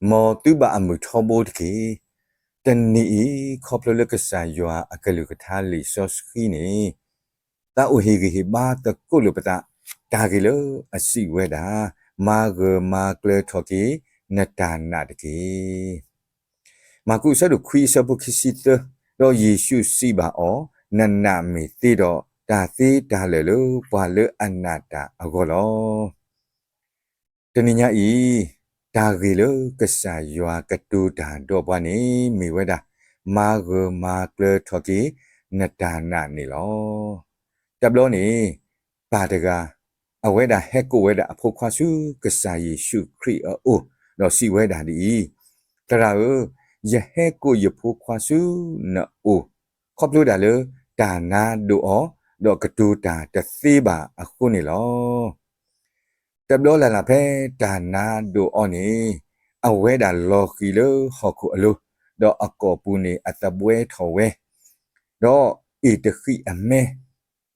မ်သုဘၣ်အမုာ်ထီဘိတက့ၢ်. တနံၤအံၤ ခီဖျိလၢကစၢ်ယွၤအကလုၢ်ကထါလံာ်စီဆှံန့ၣ် သးအိၣ်ဟ့ၣ်ဂံၢ်ဟ့ၣ်ဘါသကိးလိာ်ပသး တၢ်ဂ့ၢ်လၢအစံးဝဲဒၣ်, မၤဂၢၢ်မၤကျၢၤထီၣ်က့ၤနတၢ်နာ်တက့ၢ်. မၢ်ကူးအဆၢဒိၣ်ခွံအဆၢဖိခံဆံသၢ, ဒီးယ့ၣ်ၡူးစံးဘၣ်အီၤ, နနာ်မ့ၢ်သ့ဒီး တၢ်သ့တၢ်လၢာ်လၢပှၤလၢအနာ်တၢ်အဂီၢ်လီၤ. တနံၤညါအံၤ တၢ်ဂ့ၢ်လၢကစၢ်ယွၤကတိၤတၢ်ဒီးပှၤန့ၣ် မ့ၢ်ဝဲဒၣ်, မၤဂၢၢ်မၤကျၢၤထီၣ်က့ၤနတၢ်နာ်န့ၣ်လီၤ. တဘျီန့ၣ် ပၢ်တဂၤ အဝဲဒၣ်ဟဲကိးဝဲဒၣ်အဖိခွါဆူကစၢ်ယ့ၣ်ၡူးခရံာ်အအိၣ်, ဒီးစံးဝဲဒၣ်ဒ်အံၤ, သရၣ်ဧၢ, ယဟဲကိးယဖိခွါဆူနအိၣ်, ခီဖျိဒၣ်လၢတၢ်နါဒိၣ်အီၤ, ဒီးကတိၤတၢ်တသ့ဘၣ်အဃိန့ၣ်လီၤ. တဘျီလၢ်လၢ်ဖဲတၢ်နါဒိၣ်အီၤန့ၣ် အဝဲဒၣ်လီၤဃံၤလၢဟီၣ်ခိၣ်အလိၤ, ဒီးအကိာ်ပူၤန့ၣ်အသဘှဲထီၣ်ဝဲ, ဒီးအ့ၣ်တဃံးအမဲ,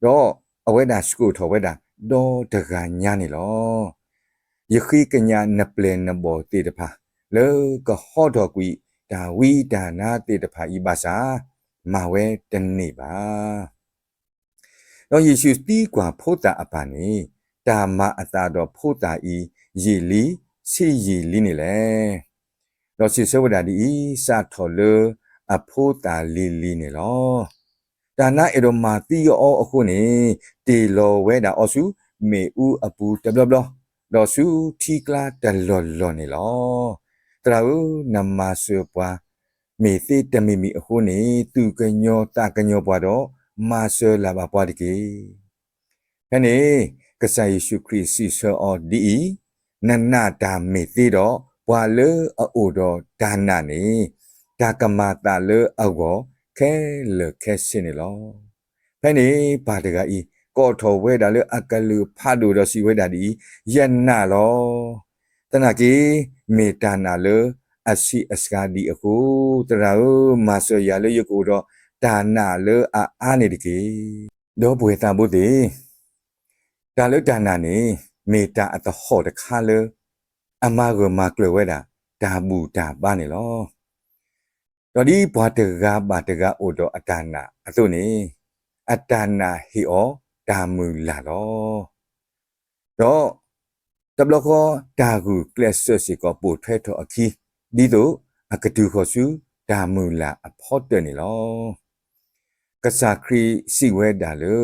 ဒီးအဝဲဒၣ်ဆှိၣ်ထီၣ်ဝဲဒၣ် ဒီတဂၤညါန့ၣ်လီၤ. ယဃ့ကညးနပျဲၢ်နဘီၣ်သ့ၣ်တဖၣ် လၢကဟီထီၣ်ကွံာ်တၢ်ဝံတၢ်နါသ့ၣ်တဖၣ်အံၤဘၣ်ဆၣ်, မၤဝဲတန့ၢ်ဘၣ်. ဒီးယ့ၣ်ၡူးသံကွၢ်ဖိသၣ်အပၢ်န့ၣ်, တၢ်မၤအသးဒီးဖိသၣ်အံၤ ယံာ်လံဆံးယံာ်လံန့ၣ်လဲၣ်. ဒီးစံးဆၢဝဲဒၣ်ဒ်အံၤ, စးထီၣ်လၢအဖိသၣ်လံၤလံၤန့ၣ်လီၤ. တၢ်နါအဲၣ်ဒိးမၤသံအီၤအဃိန့ၣ်, တ့ၢ်လီၤဝဲဒၣ်အီၤဆူမ့ၣ်အူအပူၤတဘျီဘျီ, ဒီးဆူထံကျါတလီၢ်လီၢ်န့ၣ်လီၤ. သရၣ်ဧၢ, နမၤစၢၤပှၤ မ့ၢ်သ့တမံၤမံၤအဃိန့ၣ်, သူၣ်ကညီၤသးကညီၤပှၤဒီး မၤစၢၤလၢ်ဘၣ်ပှၤတက့ၢ်. ဖဲန့ၣ် ကစၢ်ယ့ၣ်ၡူးခရံာ်စံးဆၢအီၤဒ်အံၤ, နနာ်တၢ်မ့ၢ်သ့ဒီး, ပှၤလၢအအိၣ်ဒီးတၢ်နာ်န့ၣ်, တၢ်ကမၤသးလၢအဂီၢ်ခဲလၢာ်ခဲဆ့န့ၣ်လီၤ. ဖဲန့ၣ်ပၢ်တဂၤအံၤ ကိးထီၣ်ဝဲဒၣ်လၢအကလုၢ်ဖးဒိၣ်ဒီးစံးဝဲဒၣ်ဒ်အံၤ, ယနာ်လီၤ. သနာ်က့ မ့ၢ်တၢ်နာ်လၢအဆံးအစှၤဒံးအဃိ, သရၣ်ဧၢ, မၤစၢၤယၤလၢယကအိၣ်ဒီးတၢ်နာ်လၢအအါန့ၣ်တက့ၢ်. ဒီပုၢ်ဝဲၢ်သးဘိသ့ၣ်, တၢ်လၢတၢ်နာ်န့ၣ် မ့ၢ်တၢ်အသဟီၣ်တခါလၢ အမၤဂၢၢ်မၤကျၢၤဝဲဒၣ် တၢ်ဘူၣ်တၢ်ဘါန့ၣ်လီၤ. ဒီးဒ်ပှၤတဂၤဘၣ်တဂၤအိၣ်ဒီးအတၢ်နာ်အသိးန့ၣ်, အတၢ်နာ်ဟ့ၣ်အီၤတၢ်မုၢ်လၢ်လီၤ. ဒီးတဘျီဃီ တၢ်ဂုာ်ကျဲးစၢးစ့ၢ်ကီးပိာ်ထွဲထီၣ်အခံ, ဒ်သိးအကတုၤဃီၤဆူတၢ်မုၢ်လၢ်အဖီတၢၢ်န့ၣ်လီၤ. ကစၢ်ခရံာ်စံးဝဲဒၣ်လၢ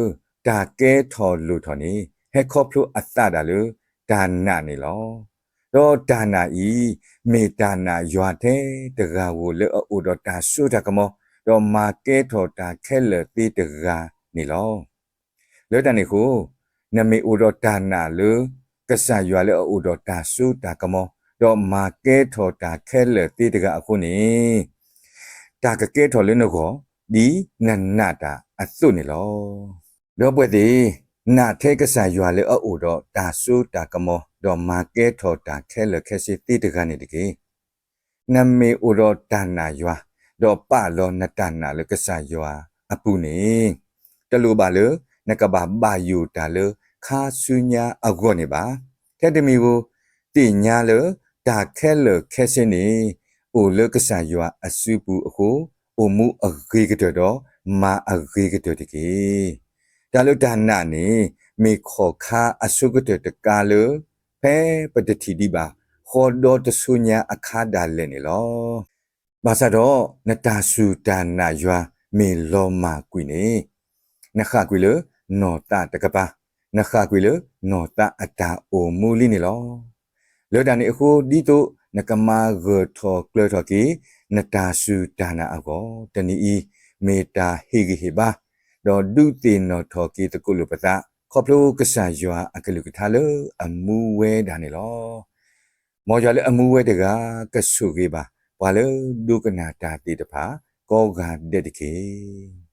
တၢ်ကဲထီၣ်လိၣ်ထီၣ်န့ၣ် ဟဲခီဖျိအသးဒၣ်လၢတၢ်နာ်န့ၣ်လီၤ. ဒီးတၢ်နာ်အံၤ မ့ၢ်တၢ်နာ်ယွၤထဲတဂၤဧိၤလၢအအိၣ်ဒီးတၢ်စိတၢ်ကမီၤ, ဒီးမၤကဲထီၣ်တၢ်ခဲလၢာ်သ့တဂၤန့ၣ်လီၤ. လၢတၢ်န့ၣ်အဃိ, နမ့ၢ်အိၣ်ဒီးတၢ်နာ်လၢ ကစၢ်ယွၤလၢအအိၣ်ဒီးတၢ်စိတၢ်ကမီၤ, ဒီးမၤကဲထီၣ်တၢ်ခဲလၢာ်သ့တဂၤအဃိန့ၣ်, တၢ်ကကဲထီၣ်လၢနဂီၢ် ဒ်နနာ်တၢ်အသိးန့ၣ်လီၤ. ဒီပုၢ်ဝဲၢ်သ့ၣ်, နာ်ထဲကစၢ်ယွၤလၢအအိၣ်ဒီးတၢ်စိတၢ်ကမီၤ, ဒီးမၤကဲထီၣ်တၢ်ခဲလၢာ်ခဲဆ့သ့တဂၤန့ၣ်တက့ၢ်. နမ့ၢ်အိၣ်ဒီးတၢ်နာ်ယွၤ, ဒီးပာ်လီၤနတၢ်နာ်လၢကစၢ်ယွၤအပူၤန့ၣ်, တလိၣ်ဘၣ်လၢနကဘၣ်ဘၣ်ယိၣ်တၢ်လၢခါဆူညါအဂီၢ်န့ၣ်ဘၣ်. ထဲတမံၤဧိၤ, သ့ၣ်ညါလၢတၢ်ခဲလၢာ်ခဲဆ့န့ၣ် အိၣ်လၢကစၢ်ယွၤအစုပူၤအဃိ, အိၣ်မူအဂ့ၤကတၢၢ်ဒီးမၤအဂ့ၤကတၢၢ်တက့ၢ်. တၢ်လၢတၢ်နာ်န့ၣ် မ့ၢ်ခီၣ်ခါအဆိကတၢၢ်တကါလၢ ဖဲပတထံၣ်ဒံးဘၣ် ဃီဒီတဆိညါအခါဒၣ်လဲာ်န့ၣ်လီၤ. ဘၣ်ဆၣ်ဒီး နတၢ်စူၢ်တၢ်နာ်ယွၤမ့ၢ်လီၤမၢ်ကွံာ်န့ၣ်, နဃၣ်ကွံာ်လၢနီၢ်သးတကပၤ, နဃၣ်ကွံာ်လၢနီၢ်သးအတၢ်အိၣ်မူလံန့ၣ်လီၤ. လၢတၢ်န့ၣ်အဃိ ဒ်သိးနကမၤဂၢၢ်ထီၣ်ကျၢၤထီၣ်က့ၤ နတၢ်စူၢ်တၢ်နာ်အဂီၢ်, တနံၤအံၤ မ့ၢ်တၢ်ဟ့ၣ်ဂံၢ်ဟ့ၣ်ဘါ, ဒီးဒုးသ့ၣ်နီၣ်ထီၣ်က့ၤသကိးလိာ်ပသး ခီဖျိကစၢ်ယွၤအကလုၢ်ကထါလၢအမူဝဲဒၣ်န့ၣ်လီၤ. မ်ယွၤလၢအမူဝဲတဂၤ ကဆိၣ်ဂ့ၤဘၣ် ပှၤလၢဒိကနၣ်တၢ်သ့ၣ်တဖၣ် ကိးဂၤဒဲးတက့ၢ်.